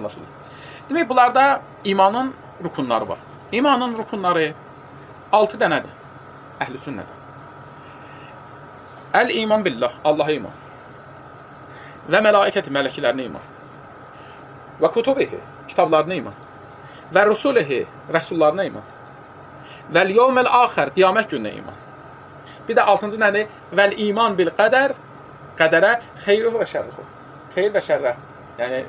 Anlaşılır. Demək, bunlarda imanın rukunları var. İmanın rukunları 6 dənədir. Əhl-i sünnədə. Əl-iman billah, Allaha iman. Və mələikəti, mələklərinə iman. Və kutubihi, kitablarına iman. Və rusulihi, rəsullarına iman. Vəl-yevməl axər, qiyamət gününə iman. Bir də 6-cı nədir? Vəl-iman bil qədər, qədərə xeyruhu və şərruhu. Xeyr və şərrə. Yəni,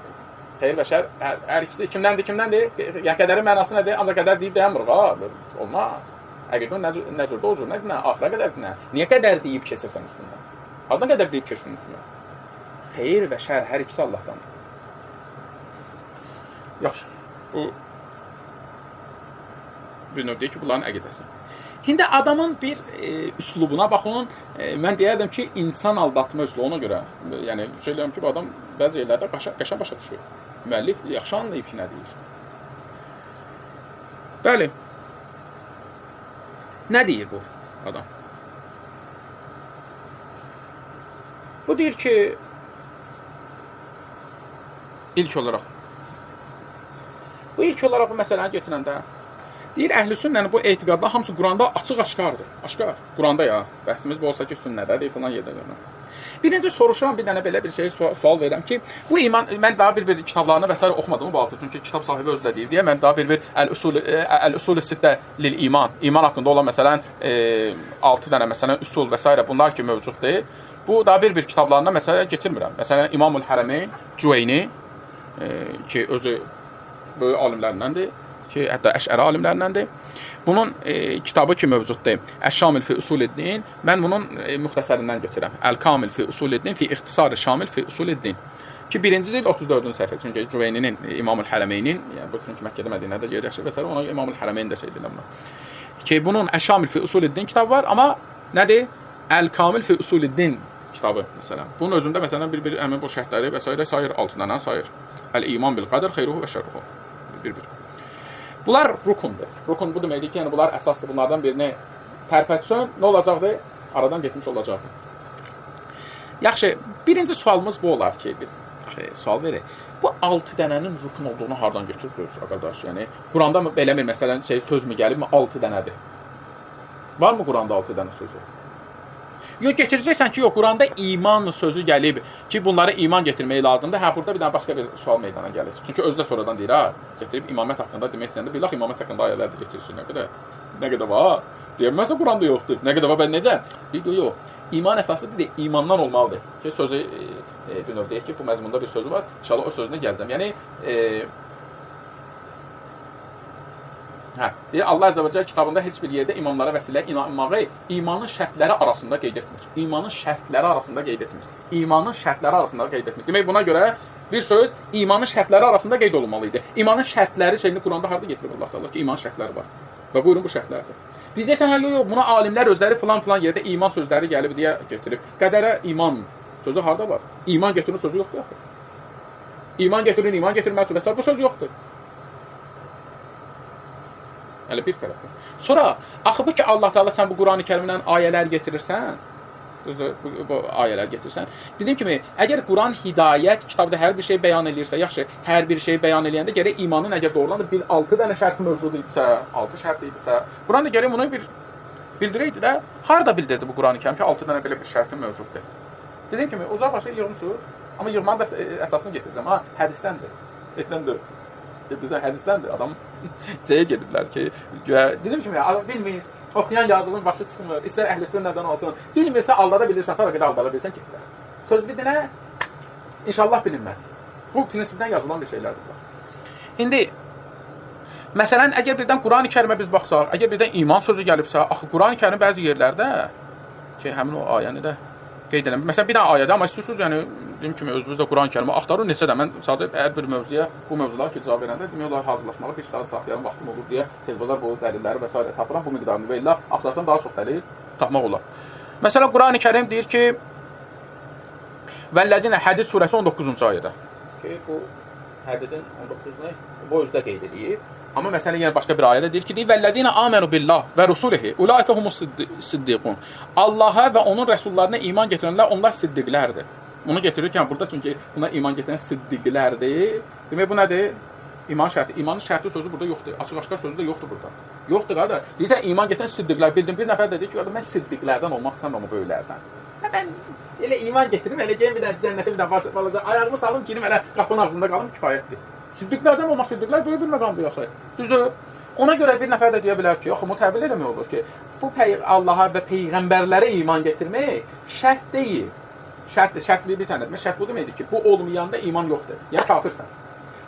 xeyr və şər, hər ikisi kimdəndir, kimdəndir? Yəni, qədərin mənası nədir? Ancaq qədər deyib dayanmırıq, ha? Olmaz. Həqiqətən nə cürdür, o cür, nə, axıra qədər nə? Niyə qədər deyib keçirsən üstündən? Hardan qədər deyib keçirsən üstündən? Xeyr və şər, hər ikisi Allahdandır. Yaxşı, bu bir növ deyir ki, bunların əqidəsi. İndi adamın bir üslubuna baxın, mən deyərdim ki, insan aldatma üslubu ona görə. Yəni, söyləyirəm ki, bu adam bəzi yerlərdə qəşəng başa düşür. Müəllif yaxşı anlayıb ki, nə deyir. Bəli. Nə deyir bu adam? Bu deyir ki, ilk olaraq, bu məsələni götürəndə, deyir, əhl-i sünnənin bu etiqadlar hamısı Quranda açıq-aşkardır. Aşkar. Quranda ya. Bəhsimiz bu olsa ki, sünnədədir, filan yerdə. Birinci soruşuram, bir dənə belə bir şey sual verirəm ki, bu iman, mən daha bir-bir kitablarını və s. oxumadım bu altı. Çünki kitab sahibi özü də deyir deyə, mən daha bir-bir əl-usul-ü sittə lil iman, iman haqqında olan məsələn 6 dənə məsələn üsul və s. bunlar ki mövcuddur. Bu daha bir-bir kitablarına məsələ getirmirəm. Məsələn İmamul Hərəmeyn Cüveyni ki özü böyük alimlərindəndir, ki hətta Əş'əri alimlərindəndir. Bunun kitabı ki mövcuddur. Əş-Şamil fi Usulid-din. Mən bunun müxtəsərindən götürürəm. Əl-Kamil fi Usulid-din fi İxtisar-ı Şamil fi Usulid-din. Ki birinci cild 34-cü səhifə. Çünki Cüveyninin, İmamul Hərəmeynin, yəni bu çünki Məkkədə, Mədinədə yer yaşayır və s. ona İmamul Hərəmeyn də şey deyirlər buna. Ki bunun Əş-Şamil fi Usulid-din kitabı var, amma nədir? Əl-Kamil fi Usulid-din kitabı məsələn. Bunun özündə məsələn bir-bir həmin bu şərtləri və s. sayır, altından sayır. Əl-iman bil qədər xeyruhu və şərruhu. Bir-bir. Bunlar rukundur. Rukun bu deməkdir ki, yəni bunlar əsasdır. Bunlardan birini tərpətsən, nə olacaqdır? Aradan getmiş olacaqdır. Yaxşı, birinci sualımız bu olar ki, bir sual verək. Bu 6 dənənin rukun olduğunu hardan götürdünüz, qardaş? Yəni Quranda mı belə bir məsələn şey söz mü gəlibmi 6 dənədir? Var mı Quranda 6 dənə sözü? Yox, getirəcəksən ki, yox, Quranda iman sözü gəlib ki, bunlara iman getirmək lazımdır. Hə, burada bir dənə başqa bir sual meydana gəlir. Çünki özü də sonradan deyir, ha, getirib imamət haqqında demək istəyəndə, billah imamət haqqında ayələr də getirsin, nə qədər var? Deyəməzsə Quranda yoxdur. Nə qədər var, bən necə? Deyir, yox, iman əsası deyir, imandan olmalıdır. Ki, sözü bir növ deyək ki, bu məzmunda bir sözü var. İnşallah o sözünə gələcəm. Yəni, deyir, Allah Azza və Cəll kitabında heç bir yerdə imamlara vəsilə inanmağı imanın şərtləri arasında qeyd etmir. İmanın şərtləri arasında qeyd etmir. İmanın şərtləri arasında qeyd etmir. Demək, buna görə bir söz imanın şərtləri arasında qeyd olunmalı idi. İmanın şərtləri şeyini Quranda harda getirib Allah Teala ki, iman şərtləri var. Və buyurun bu şərtlərdir. Deyəcəksən, hə, yox, yox, buna alimlər özləri filan-filan yerdə iman sözləri gəlib deyə getirib. Qədərə iman sözü harda var? İman getirin sözü yoxdur axı. İman getirin, iman getirməz və s. bu söz yoxdur. Hələ bir tərəfi. Sonra, axı bu ki, Allah Teala sən bu Qurani Kərimlə ayələr getirirsən, düzdür, bu ayələr getirirsən. Dediyim kimi, əgər Quran hidayət kitabda hər bir şey bəyan eləyirsə, yaxşı, hər bir şey bəyan eləyəndə gərək imanın əgər doğrudan da bir 6 dənə şərti mövcud idisə, 6 şərt idisə, Quran da gərək bunu bir bildirəydi də, harada bildirdi bu Qurani Kərim ki, 6 dənə belə bir şərti mövcuddur? Dediyim kimi, uzaq başa yığmısınız, amma yığmanın da əsasını getirəcəm, ha, hədisdəndir, şeydəndir. Getirsən, hədisdəndir. Adam C-yə gediblər ki, dediyim kimi, bilmir, oxuyan yazılın başı çıxmır, istər əhl-i sünnədən olsun, bilmirsə aldada bilirsən, sonra qədər aldada bilirsən ki, söz bir dənə inşallah bilinməz. Bu prinsipdən yazılan bir şeylərdir. İndi, məsələn, əgər birdən Qurani Kərimə biz baxsaq, əgər birdən iman sözü gəlibsə, axı Qurani Kərim bəzi yerlərdə ki, həmin o ayəni də qeyd eləmir. Məsələn, bir dənə ayədə, amma istəyirsiniz, yəni, dediyim kimi, özümüz də Quran-ı Kərimi axtarır, neçə də mən sadəcə hər bir mövzuya, bu mövzulara ki, cavab verəndə demək olar hazırlaşmağa bir saat, saat yarım vaxtım olur deyə tez bazar bu dəlilləri və s. tapıram, bu miqdarını və illa axtarsam daha çox dəlil tapmaq olar. Məsələn, Quran-ı Kərim deyir ki, Vəlləzinə Hədid surəsi 19-cu ayədə ki, bu Hədidin 19-nu bu özdə qeyd eləyib. Amma məsələn, yenə başqa bir ayədə deyir ki, deyir, Vəlləzinə amenu billah və rusulihi ulaika humus siddiqun. Allaha və onun rəsullarına iman getirənlər, onlar siddiqlərdir. Bunu getirirkən burada çünki buna iman getirən siddiqlərdir. Demək bu nədir? İman şərti. İmanın şərti sözü burada yoxdur. Açıq-aşkar sözü də yoxdur burada. Yoxdur qardaş. Deyirsən iman getirən siddiqlər. Bildim bir nəfər dedi ki, mən siddiqlərdən olmaq istəmirəm o böyüklərdən. Mən elə iman getirim, elə gəlin bir dənə cənnətə bir dənə balaca ayağımı salım, girim elə qapının ağzında qalım kifayətdir. Siddiqlərdən olmaq, siddiqlər böyük bir məqamdır axı. Düzdür? Ona görə bir nəfər də deyə bilər ki, axı bu təvil eləmək olur ki, bu Allaha və peyğəmbərlərə iman getirmək şərt deyil. Şərtdir, şərtli bir sənəd. Şərt bu deməkdir ki, bu olmayanda iman yoxdur. Yəni kafirsən.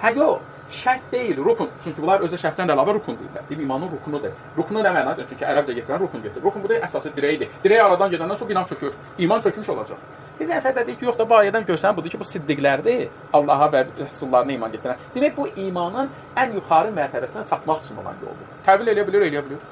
Hə yox, şərt deyil, rukun. Çünki bunlar özə şərtdən də əlavə rukun deyirlər. Deyib imanın rukunudur. Rukunu nə mənadır? Çünki ərəbcə getirən rukun getirir. Rukun bu da əsası dirəyidir. Dirək aradan gedəndən sonra bina çökür. İman çökmüş olacaq. Bir dəfə də deyir ki, yox da bu ayədən görsən budur ki, bu siddiqlərdir. Allaha və rəsullarına iman getirən. Demək bu imanın ən yuxarı mərtəbəsinə çatmaq üçün olan yoldur. Təvil eləyə bilər, eləyə bilər.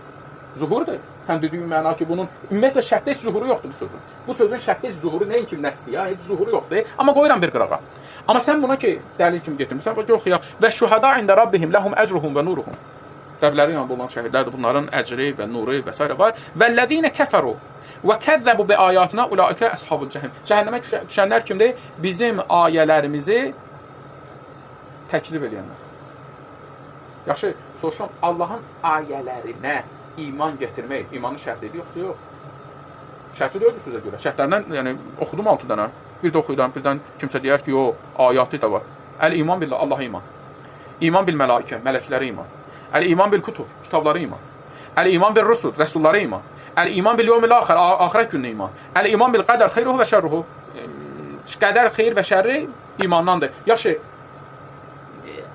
Zuhurdur. Sən dediyin məna ki, bunun ümumiyyətlə şərtdə heç zuhuru yoxdur bu sözün. Bu sözün şərtdə heç zuhuru nəinki nəsdir ya, heç zuhuru yoxdur. Amma qoyuram bir qırağa. Amma sən buna ki dəlil kimi getirmirsən, bax yox ya. Və şuhada ində rabbihim lehum ecruhum və nuruhum. Rəblərin yanında olan şəhidlərdir. Bunların əcri və nuru və s. var. Vəllezine kəfəru və kəzzebu bi ayatina ulaika əshabul cəhim. Cəhənnəmə düşənlər kimdir? Bizim ayələrimizi təkzib edənlər. Yaxşı, soruşuram, Allahın ayələrinə iman getirmək imanın şərti idi, yoxsa yox? Şərti deyildi sözə görə. Şərtlərindən, yəni oxudum 6 dənə. Bir də oxuyuram, birdən kimsə deyər ki, yox, ayatı da var. Əl-iman billah, Allaha iman. İman bil mələikə, mələklərə iman. Əl-iman bil kutub, kitablara iman. Əl-iman bil rusul, rəsullara iman. Əl-iman bil yevmil axir, axirət gününə iman. Əl-iman bil qədər, xeyruhu və şərruhu. Qədər, xeyir və şərri imandandır. Yaxşı,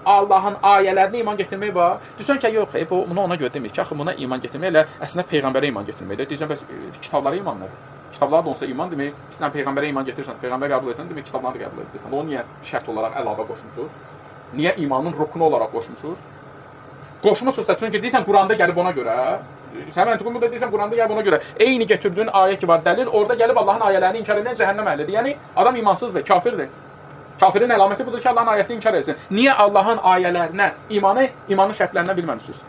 Allahın ayələrinə iman getirmək var. Deyirsən ki, yox, bunu ona görə demir ki, axı buna iman getirmək elə əslində peyğəmbərə iman getirməkdir. Deyirsən, bəs kitablara iman nədir? Kitablara da olsa iman demək, sən peyğəmbərə iman getirirsən, peyğəmbər qəbul etsən, demək kitabları da qəbul edirsən. Onu niyə şərt olaraq əlavə qoşmusunuz? Niyə imanın rukunu olaraq qoşmusunuz? Qoşmusunuzsa, çünki deyirsən Quranda gəlib ona görə. Sən məntiqin burada deyirsən Quranda gəlib ona görə. Eyni gətirdiyin ayə ki var dəlil, orada gəlib Allahın ayələrini inkar edən cəhənnəm əhlidir. Yəni adam imansızdır, kafirdir. Kafirin əlaməti budur ki, Allahın ayəsini inkar etsin. Niyə Allahın ayələrinə imanı, imanın şərtlərindən bilməmisiniz?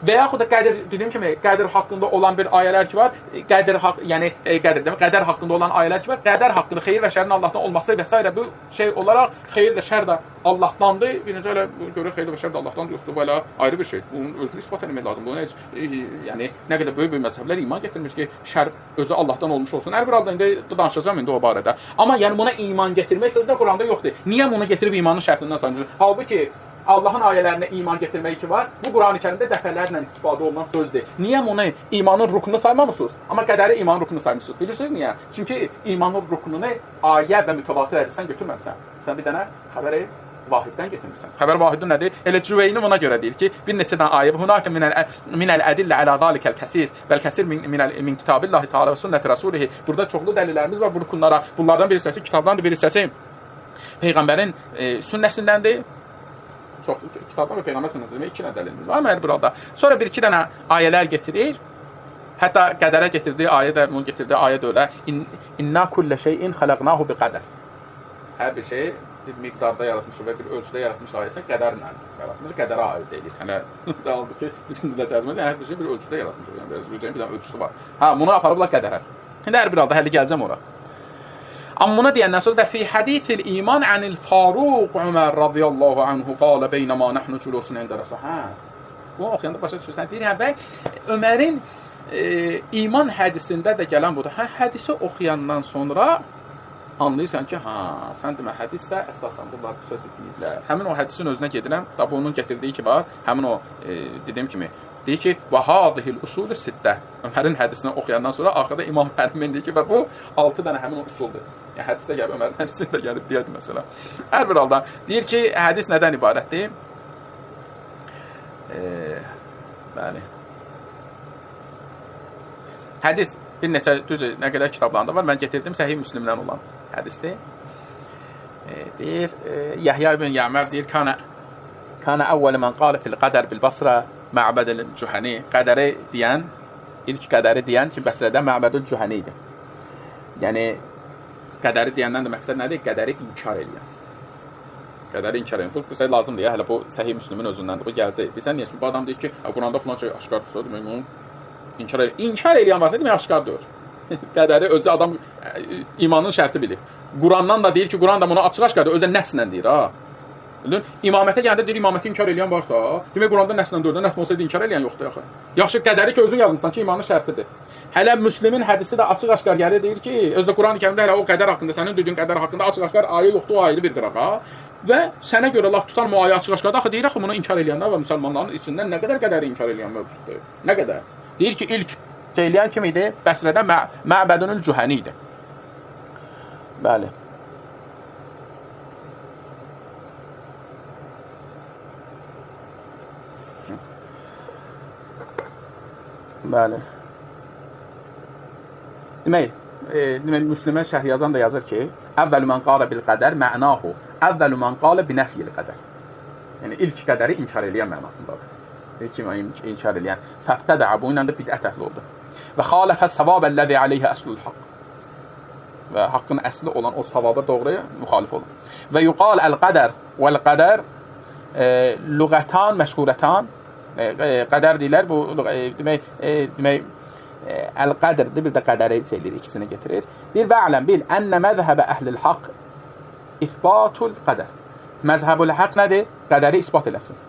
Və yaxud da qədir, dediyim kimi, qədir haqqında olan bir ayələr ki var, qədir haqq, yəni qədir demək, qədər haqqında olan ayələr ki var, qədər haqqında xeyir və şərin Allahdan olması və s. bu şey olaraq xeyir də şər də Allahdandır. Birinci elə görür xeyir və şər də Allahdandır, yoxsa bu elə ayrı bir şey. Bunun özünü isbat etmək lazımdır. Bunu heç yəni nə qədər böyük-böyük məzhəblər iman getirmiş ki, şər özü Allahdan olmuş olsun. Hər bir halda indi danışacağam indi o barədə. Amma yəni buna iman getirmək sözü də Quranda yoxdur. Niyə bunu getirib imanın şərtindən saymışıq? Halbuki Allahın ayələrinə iman getirmək ki var, bu Qurani Kərimdə dəfələrlə istifadə olunan sözdür. Niyə bunu imanın ruknunu saymamısınız? Amma qədəri imanın ruknunu saymısınız. Bilirsiniz niyə? Çünki imanın ruknunu ayə və mütəvatir hədisdən götürməmisən. Sən bir dənə xəbəri vahiddən getirmisən. Xəbər vahidin nədir? Elə Cüveyni buna görə deyir ki, bir neçə dənə ayə hunaka minəl ədillə əla zalikəl kəsir vəl kəsir min kitabillahi taala və sünnəti rasulihi. Burada çoxlu dəlillərimiz var bu rukunlara. Bunlardan bir hissəsi kitabdandır, bir hissəsi peyğəmbərin sünnəsindəndir. Çox kitabdan və peyğəmbər sünnəsindən demək iki dənə dəlilimiz var, amma hər bir halda. Sonra bir iki dənə ayələr getirir. Hətta qədərə getirdiyi ayə də, bunu getirdiyi ayə də elə. İnna kullə şeyin xalaqnahu bi qədər. Hər bir şeyi bir miqdarda yaratmışıq və bir ölçüdə yaratmış ayəsi qədərlə yaratmış, qədərə aid edir. Hələ halbuki bizim dildə tərcümə edir, hər bir şeyi bir ölçüdə yaratmışıq. Yəni biraz bir dənə ölçüsü var. Ha, bunu aparıblar qədərə. İndi hər bir halda hələ gələcəm ora. Amma buna deyəndən sonra da fi hadisil iman anil Faruq Ömər radiyallahu anhu qala beynəma nahnu culusun ində Rasul. Hə. Bunu oxuyanda başa düşürsən. Deyir, hə, bəy, Ömərin iman hədisində də gələn budur. Hə, hədisi oxuyandan sonra anlayırsan ki, ha, sən demə hədissə əsasən bunlar bu sözü deyiblər. Həmin o hədisin özünə gedirəm. Da bunun gətirdiyi ki var, həmin o dediyim kimi deyir ki, və hadihil usulü sittə. Ömərin hədisini oxuyandan sonra axırda İmam Hərimin deyir ki, və bu 6 dənə həmin o usuldur. Yəni hədisdə gəlib Ömərin hədisində gəlib deyərdi məsələ. Hər bir halda deyir ki, hədis nədən ibarətdir? Bəli. Hədis bir neçə düzdür, nə qədər kitablarında var. Mən getirdim Səhih Müslimdən olan hədisdir. Deyir, Yahya ibn Ya'mər deyir, kana əvvəl mən qala fil qədər bil Basra Mə'bədül Cühəni. Qədəri deyən, ilk qədəri deyən ki, Bəsrədə Mə'bədül Cühəni idi. Yəni qədəri deyəndən də məqsəd nədir? Qədəri inkar eləyən. Qədəri inkar eləyən. Bu bizə lazımdır ya, hələ bu Səhih Müslimin özündəndir. Bu gələcək. Bilsən niyə? Çünki bu adam deyir ki, Quranda filan şey aşkardır, demək bunu inkar eləyən. İnkar eləyən varsa demək aşkar deyil. Qədəri özü adam imanın şərti bilir. Qurandan da deyir ki, Quran da bunu açıq-aşkardır, özə nəslə deyir ha. İmamətə gələndə deyir, imaməti inkar eləyən varsa, demək Quranda nəslə deyir, nəslə olsaydı inkar eləyən yoxdur axı. Yaxşı, qədəri ki, özün yazmısan ki, imanın şərtidir. Hələ Müslimin hədisi də açıq-aşkar gəlir, deyir ki, özü də Quran-ı Kərimdə hələ o qədər haqqında, sənin dediyin qədər haqqında açıq-aşkar ayə yoxdur, o ayrı bir qırağa. Və sənə görə laf tutar mu ayə açıq-aşkardır, axı deyir, axı bunu inkar eləyənlər və müsəlmanların içindən nə qədər qədəri inkar eləyən mövcuddur? Nə qədər? Deyir ki, ilk eləyən kim idi? Bəsrədə Məbədünül Cühəni idi. Bəli. Bəli. Demək, Müslimə şərh yazan da yazır ki, əvvəlu mən qala bil qədər mə'nahu, əvvəlu mən qala bi nəfyil qədər. Yəni, ilk qədəri inkar eləyən mənasındadır. İlk inkar eləyən. Fəbtədə, bu ilə də bidət əhli oldu. Və xaləfə savabəlləzi aleyhə əslul haqq. Və haqqın əsli olan o savaba doğru müxalif olur. Və yuqal əl-qədər vəl-qədər lüğətan, məşhurətan. Qədər deyirlər, bu demək əl-qədrdir, bir də qədəri eləyir, ikisini getirir. Deyir, və ələm bil, ənə məzhəbə əhlil haqq isbatul qədər. Məzhəbul haqq nədir? Qədəri isbat eləsin.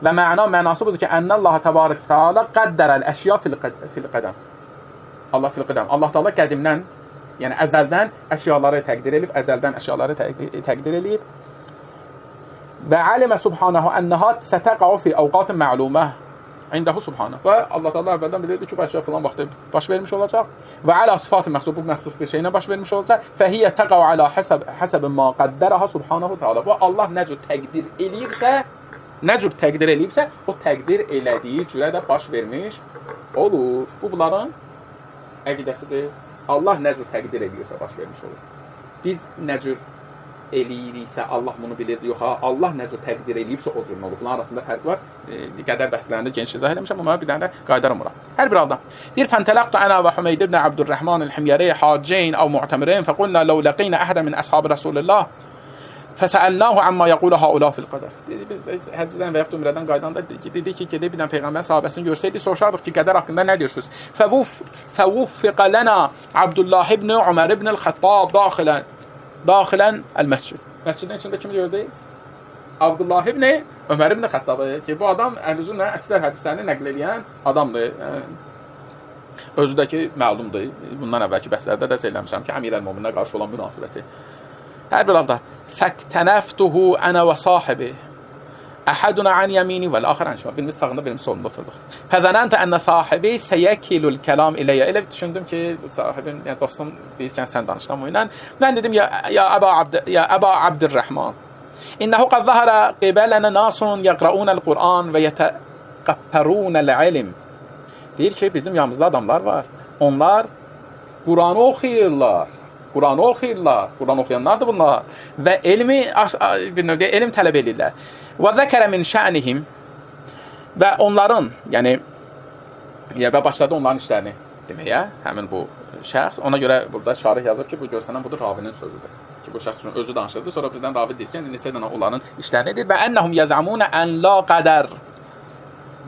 Və məna mənası budur ki, ənəllaha təbarək təala qəddərəl əşya fil qədəm. Allah fil qədəm. Allah Teala qədimdən, yəni əzəldən əşyaları təqdir eləyib, əzəldən əşyaları təqdir eləyib. Və alimə subhanahu ənəha sətəqau fi əvqatın məlumə indəhu subhanahu. Və Allah Teala əvvəldən bilirdi ki, bu əşya filan vaxtda baş vermiş olacaq. Və alə sıfatı məxsus, bu məxsus bir şeylə baş vermiş olacaq. Fəhiyyə təqau alə həsəb ma qəddərəha subhanahu teala. Və Allah nə cür təqdir eləyibsə, nə cür təqdir eləyibsə, o təqdir elədiyi cürə də baş vermiş olur. Bu bunların əqidəsidir. Allah nə cür təqdir eləyirsə baş vermiş olur. Biz nə cür eləyiriksə Allah bunu bilir, yox ha, Allah nə cür təqdir eləyibsə o cür olur. Bunların arasında fərq var. Qədər bəhslərində geniş izah eləmişəm, amma bir dənə də qayıdaram ora. Hər bir halda. Deyir, fəntələqtu ənə və Hümeyd ibn Abdurrahman el-Himyəri hacceyn əv mu'təmirin fəqulna ləv ləqinə əhədə min əshabi Rasulillah fəsəəlnahu amma yəqulu haula fil qədər. Dedi, biz həcdən və yaxud ümrədən qaydanda dedi ki, gedib bir dənə peyğəmbər sahabəsini görsəydik, soruşardıq ki, qədər haqqında nə deyirsiniz? Fəvuffiqə lənə Abdullah ibn Ömər ibn el-Xəttab daxilən əl-məscid. Məscidin içində kimi gördü? Abdullah ibn Ömər ibn Xəttab ki, bu adam əhl-i əksər hədislərini nəql eləyən adamdır. Özü də ki, məlumdur. Bundan əvvəlki bəhslərdə də söyləmişəm ki, Əmir əl-Mömininə qarşı olan münasibəti. Hər bir halda fəktənəftuhu ənə və sahibi əhəduna an yəmini vəl-axir an şimali. Birimiz sağında, birimiz solunda oturduq. Fəzənəntə ənə sahibi səyəkilul kəlam iləyyə. Elə düşündüm ki, sahibim, yəni dostum deyirkən sən danışdan bu ilə. Mən dedim, ya Əba Abdurrahman, İnnəhu qad zəhərə qibələnə nasun yəqraunəl Qur'an və yətəqəffərunəl ilm. Deyir ki, bizim yanımızda adamlar var. Onlar Qur'anı oxuyurlar. Quranı oxuyurlar. Quran oxuyanlardır bunlar. Və elmi, bir növdə elm tələb edirlər. Və zəkərə min şənihim və onların, yəni və başladı onların işlərini deməyə, həmin bu şəxs. Ona görə burada şarih yazır ki, bu görsənən budur, ravinin sözüdür. Ki, bu şəxs üçün özü danışırdı. Sonra birdən ravi deyir ki, neçə dənə onların işlərini edir. Və ennəhum yəzəmunə ən la qədər.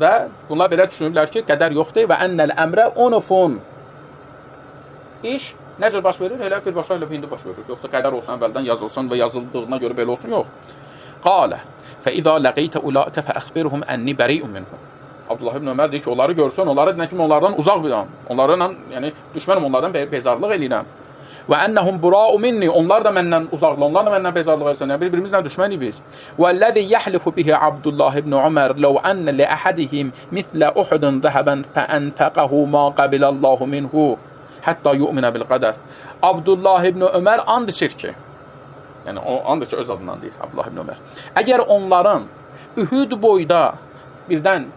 Və bunlar belə düşünürlər ki, qədər yoxdur. Və ennəl əmrə unufun. İş nə cür baş verir? Elə birbaşa elə indi baş verir. Yoxsa qədər olsun, əvvəldən yazılsın və yazıldığına görə belə olsun, yox. Qalə, fəizə ləqeytə ulaikə fəəxbirhum ənni bəri'un minhum. Abdullah ibn Ömər deyir ki, onları görsən, onları deyən ki, onlardan uzaq biləm. Onlarla, yəni düşmənim, onlardan bezarlıq eləyirəm. Və ennəhum bura'u minni, onlar da məndən uzaqdır, onlar da məndən bezarlıq etsin. Yəni bir-birimizlə düşmənik biz. Vəllazi yahlifu bihi Abdullah ibn Ömər law anna li ahadihim misla Uhudun zahaban fa'anfaqahu ma qabilallahu minhu hətta yu'minə bil qədər. Abdullah ibn Ömər and içir ki, yəni o and içir öz adından deyir Abdullah ibn Ömər. Əgər onların Ühüd boyda birdən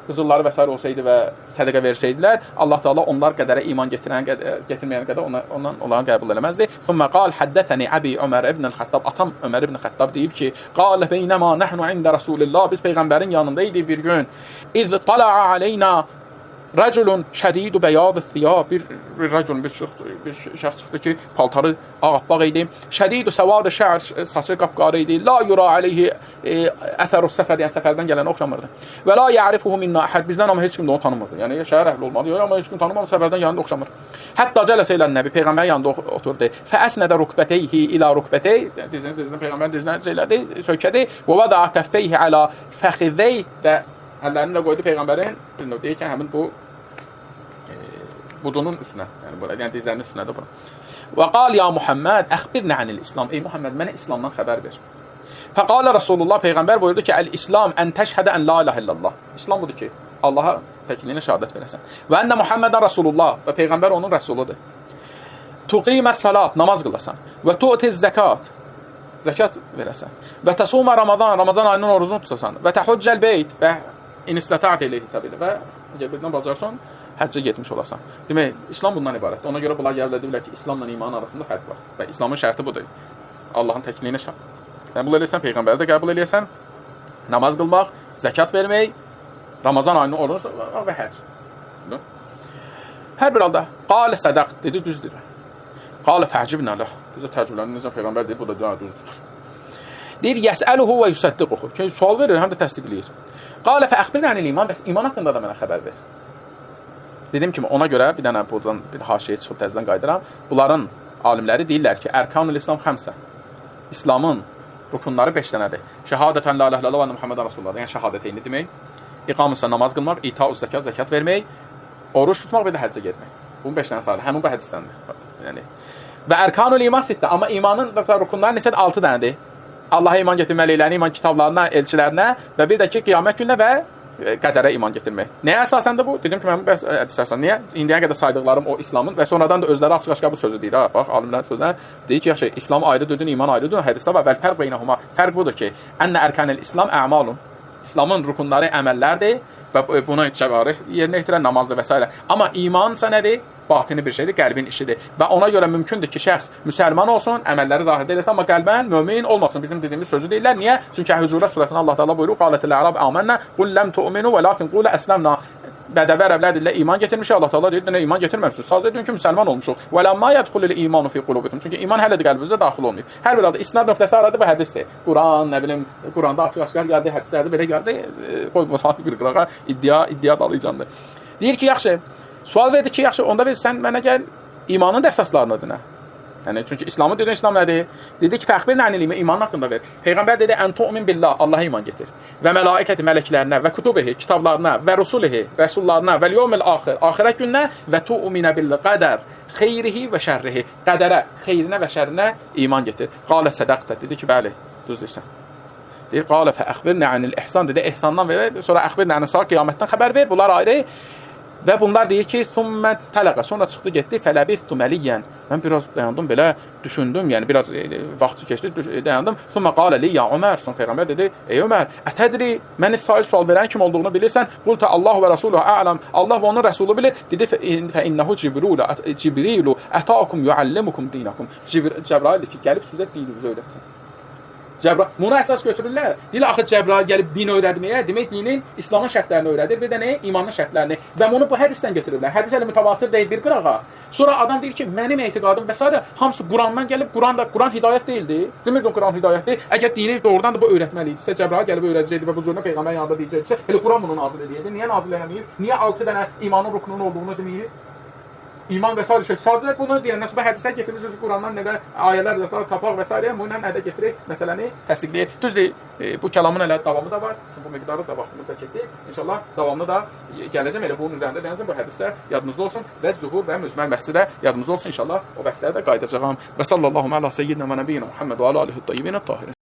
qızılları və s. olsaydı və sədəqə versəydilər, Allah Teala onlar qədərə iman getirən qədər, getirməyən qədər ondan onların qəbul eləməzdi. Thumma qal haddəthəni Əbi Ömər ibn el-Xəttab. Atam Ömər ibn Xəttab deyib ki, qala beynəma nəhnu ində Rasulillah. Biz peyğəmbərin yanında idik bir gün. İz tala'a aleyna Rəculun şədidu bəyad thiyab, bir rəculun bir şəxs çıxdı ki, paltarı ağappaq idi. Şədidu səvad şər, saçı qapqarı idi. La yura aleyhi əsəru səfər, yəni səfərdən gələnə oxşamırdı. Və la ya'rifuhu minna əhəd, bizdən amma heç kim də onu tanımırdı. Yəni şəhər əhli olmadı, amma heç kim tanımır, səfərdən gələn də oxşamır. Hətta cələsə ilə Nəbi peyğəmbərin yanında oturdu. Fəəsnədə rukbəteyhi ilə rukbətey, dizini dizinə peyğəmbərin dizinə elədi, söykədi. Və vada kəffeyhi alə fəxizey və əllərini də qoydu peyğəmbərin, deyir ki, həmin bu budunun üstünə, yəni bura, yəni dizlərinin üstünədir bura. Və qal ya Muhammed, əxbirnə anil İslam. Ey Muhammed, mənə İslamdan xəbər ver. Fəqalə Rasulullah, peyğəmbər buyurdu ki, əl-İslam ən təşhədə ən la ilahe illallah. İslam budur ki, Allaha təkliyinə şəhadət verəsən. Və ənə Muhammedən Rasulullah, və peyğəmbər onun rəsuludur. Tuqimə salat, namaz qılasan. Və tu'tiz zəkat, zəkat verəsən. Və təsumə Ramazan, Ramazan ayının orucunu tutasan. Və təhuccəl beyt, və inistətət eləyhi səbilə. Və əgər birdən bacarsan, həccə getmiş olasan. Demək, İslam bundan ibarətdir. Ona görə bunlar gəliblər, deyirlər ki, İslamla imanın arasında fərq var. Və İslamın şərti budur. Allahın təkliyinə şəhadət qəbul eləyəsən, peyğəmbəri də qəbul eləyəsən, namaz qılmaq, zəkat vermək, Ramazan ayının orucunu tutmaq və həcc. Hər bir halda, qalə sədaq, dedi, düzdür. Qalə fəcibnə ləh. Biz də təəccübləndik, necə peyğəmbər deyir, bu da düzdür. Deyir, yəsəluhu və yüsəddiquhu. Ki, sual verir, həm də təsdiqləyir. Qalə fəəxbirnə anil iman, bəs iman haqqında da mənə xəbər ver. Dediyim kimi, ona görə bir dənə buradan bir haşiyə çıxıb təzədən qayıdıram. Bunların alimləri deyirlər ki, ərkanül İslam xəmsə. İslamın rukunları 5 dənədir. Şəhadətən la ilahe illallah və enne Muhammeden Rasulullah. Yəni şəhadəteyni demək, iqamüsə namaz qılmaq, itauz zəkat, zəkat vermək, oruç tutmaq və də həccə getmək. Bunun 5 dənə sayılır. Həmin bu hədisdəndir. Yəni və ərkanül iman sittə, amma imanın rukunları neçədir? 6 dənədir. Allaha iman getirməliylərinə, iman kitablarına, elçilərinə və bir də ki, qiyamət gününə və qədərə iman getirmək. Nəyə əsasəndir bu? Dedim ki, mən bu hədis əsasən. Niyə? İndiyə qədər saydıqlarım o İslamın və sonradan da özləri açıq-aşkar bu sözü deyir. Ha, bax, alimlərin sözləri deyir ki, yaxşı, İslam ayrı deyil, iman ayrı deyil. Hədisdə var. Bəl fərq beynəhuma. Fərq budur ki, ənə ərkanel İslam əmalun. İslamın rukunları əməllərdir və buna cəvarih yerinə yetirən namazdır və s. Amma imansa nədir? Batini bir şeydir, qəlbin işidir. Və ona görə mümkündür ki, şəxs müsəlman olsun, əməlləri zahirdə eləsin, amma qəlbən mömin olmasın. Bizim dediyimiz sözü deyirlər. Niyə? Çünki Hücurət surəsində Allah Teala buyurur: "Qalətil ərab amənna, qul ləm tu'minu velakin qulu əsləmna." Bədəvi ərəblər deyirlər, iman getirmişik. Allah Teala deyir, nə iman getirməmisiniz? Sadəcə deyin ki, müsəlman olmuşuq. Və ləmma yədxulul imanu fi qulubikum. Çünki iman hələ də qəlbimizə daxil olmayıb. Hər bir halda isnad nöqtəsi aradı, bu hədisdir. Quran, nə bilim, Quranda açıq-aşkar gəldi, hədislərdə belə gəldi. Qoy bunu bir qırağa iddia dalıcandır. Deyir ki, yaxşı. Sual verdi ki, yaxşı, onda biz sən mənə gəl imanın da əsaslarını dinə. Yəni çünki İslamı dedin, İslam nədir? Dedi ki, fəxbirnə anil iman, imanın haqqında ver. Peyğəmbər dedi, ən tu'min billah, Allaha iman getir. Və mələikəti, mələklərinə, və kutubihi, kitablarına, və rusulihi, rəsullarına, və yevmil axir, axirət gününə, və tu'minə bil qədər, xeyrihi və şərrihi. Qədərə, xeyrinə və şərrinə iman getir. Qalə sədaqtə, dedi ki, bəli, düz deyirsən. Deyir, qalə fəxbirnə anil ihsan, dedi, ehsandan ver, sonra əxbirnə anil sağ, qiyamətdən xəbər ver. Bunlar ayrı. Və bunlar deyir ki, thumma tələqə, sonra çıxdı getdi, fələbithtu məliyyən. Mən biraz dayandım, belə düşündüm, yəni biraz vaxt keçdi, dayandım. Thumma qalə li ya Ömər, sonra peyğəmbər dedi, ey Ömər, ətədri, məni sail sual verən kim olduğunu bilirsən? Qulta Allahu və Rasuluhu a'lam, Allah və onun Rəsulu bilir. Dedi, fə innehu Cibrilu ətəakum yuallimukum dinakum. Cəbraildir ki, gəlib sizə dininizi öyrətsin. Cəbrail, bunu əsas götürürlər. Deyirlər, axı Cəbrail gəlib din öyrətməyə, demək dinin, İslamın şərtlərini öyrədir, bir də nə? İmanın şərtlərini. Və bunu bu hədisdən götürürlər. Hədis hələ mütəvatir deyil bir qırağa. Sonra adam deyir ki, mənim etiqadım və s. hamısı Qurandan gəlib, Quran da Quran hidayət deyildi. Demirdin Quran hidayət deyil. Əgər dini doğrudan da bu öyrətməli idisə, Cəbrail gəlib öyrədəcəkdi və bu cürünə peyğəmbər yanında deyəcəkdisə, elə Quran bunu nazil eləyirdi. Niyə nazil eləməyib? Niyə 6 dənə imanın ruknunun olduğunu deməyib? İman və sair şey. Sadəcə bunu deyəndən sonra hədisə getirmiş, Qurandan nə də ayələr də tapaq və s. bununla ədə gətirib məsələni təsdiqləyir. Düzdür, bu kəlamın hələ davamı da var. Çünki bu miqdarı da vaxtımızda keçir. İnşallah davamlı da gələcəm. Elə bunun üzərində dayanacağam. Bu hədislər yadınızda olsun və zuhur və mücməl bəhsi də yadınızda olsun. İnşallah o bəhslərə də qayıdacağam. Və sallallahu əla seyyidina və nəbiyyina Muhammed və ala alihi tayyibin tahirin.